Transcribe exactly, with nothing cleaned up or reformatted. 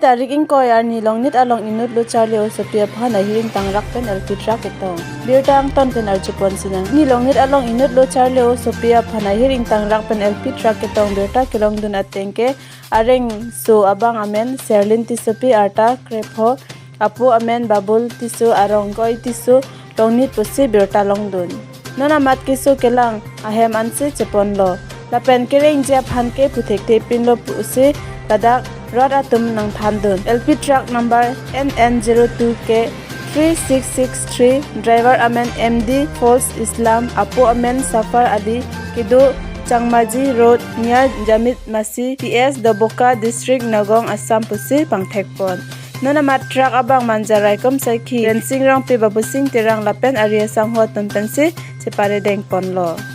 Tarik ingkoi arni Longnit along inut lo charli osopi aphan ahir ingtangrak pen L P truck ketong. Birta angton pen arjupon sinang. Arni Longnit along inut lo charli osopi aphan ahir ingtangrak pen L P truck ketong birta kelongdun ateng ke arengso abang amen Serlin Tissopi, arta krepho, apo amen Babul Tisso, arong Koi Tisso, Longnit pusi birta longdun. Non amat keso kelang ahem ansi cheponlo. Lapen kerengji aphan ke puthekthe pinlo pusi ladak rat atum nangthandun. L P truck number N N zero two K three six six three, driver amen M D False Islam, apo amen Safar Ali, kedo Changmaji Road, near Jamit Masi, T S Doboka, District Nagaon, Assam pusi pangthekpon. Non amat truck abang Manja Raikom Saikhi, Rensing Rongpi, Babusing Terang lapen ari asangho atum pensi cheparedengponlo.